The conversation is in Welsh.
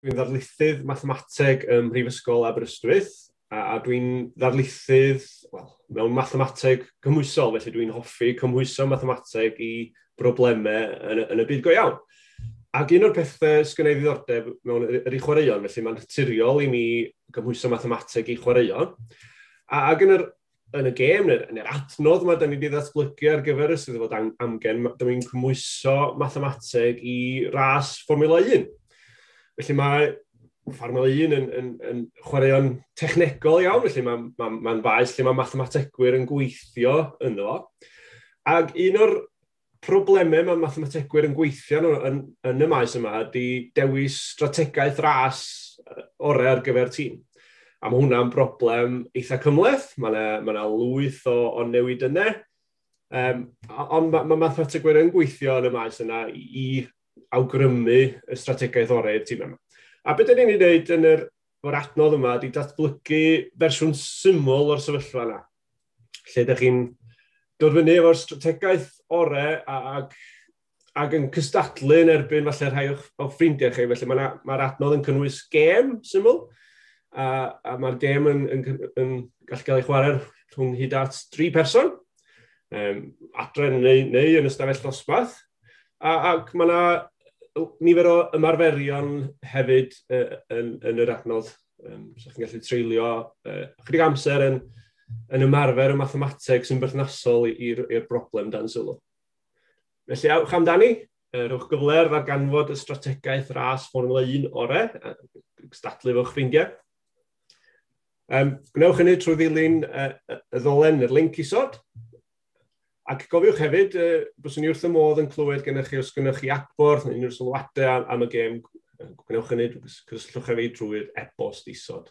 Dwi'n ddarlithydd mathemateg ym Mhrifysgol Aberystwyth, a dwi'n ddarlithydd, wel, mewn mathemateg cymhwysol, felly dwi'n hoffi cymhwyso mathemateg i broblemau yn y byd go iawn. Ac un o'r pethau sgynna i ddiddordeb mewn ydy chwaraeon, felly mae'n naturiol i mi gymhwyso mathemateg i chwaraeon. Ac yn y gêm, neu'r adnodd yma da ni wedi ddatblygu ar gyfer y Steddfod Amgen, da ni'n cymhwyso mathemateg i ras Formula 1. Felly mae Formula 1 yn chwaraeon technegol iawn, felly mae'n ma faes lle mae mathemategwyr yn gweithio ynddo fo. Ac un o'r problemau mae mathemategwyr yn gweithio nhw yn y maes yma ydy dewis strategaeth ras orau ar gyfer tîm. A mae hwnna'n broblem eitha cymhleth, mae yna ma lwyth o newid yna. Ond ma mathemategwyr yn gweithio yn y maes yna i awgrymu y strategaeth orau i'r tîm yma. A beth ydyn ni'n wneud yn yr adnodd yma ydy datblygu fersiwn syml o'r sefyllfa yna. Lle ydych chi'n dod fyny efo'r strategaeth orau ac yn cystadlu yn erbyn falle rhai o ffrindiau chi. Felly mae'r adnodd yn cynnwys gêm syml, a mae'r gêm yn gallu cael ei chwarae rhwng hyd at 3 person, adre neu yn ystafell ddosbarth. Ac mae yna nifer o ymarferion hefyd yn yr adnodd. So chi'n gallu treulio ychydig amser yn ymarfer y mathemateg sy'n berthnasol i'r broblem dan sylw. Felly awch amdani, rhowch gyfle ar ddarganfod y strategaeth ras Formula 1 orau, cystadlu efo'ch ffrindiau. Gwnewch hynny trwy ddilyn y ddolen neu'r link isod. Ac gofiwch hefyd, byswn i wrth y modd yn clywed gennych chi os gennych chi adborth neu unrhyw sylwadau am y gêm, gwnewch hynny, cysylltwch â fi drwy'r e-bost isod.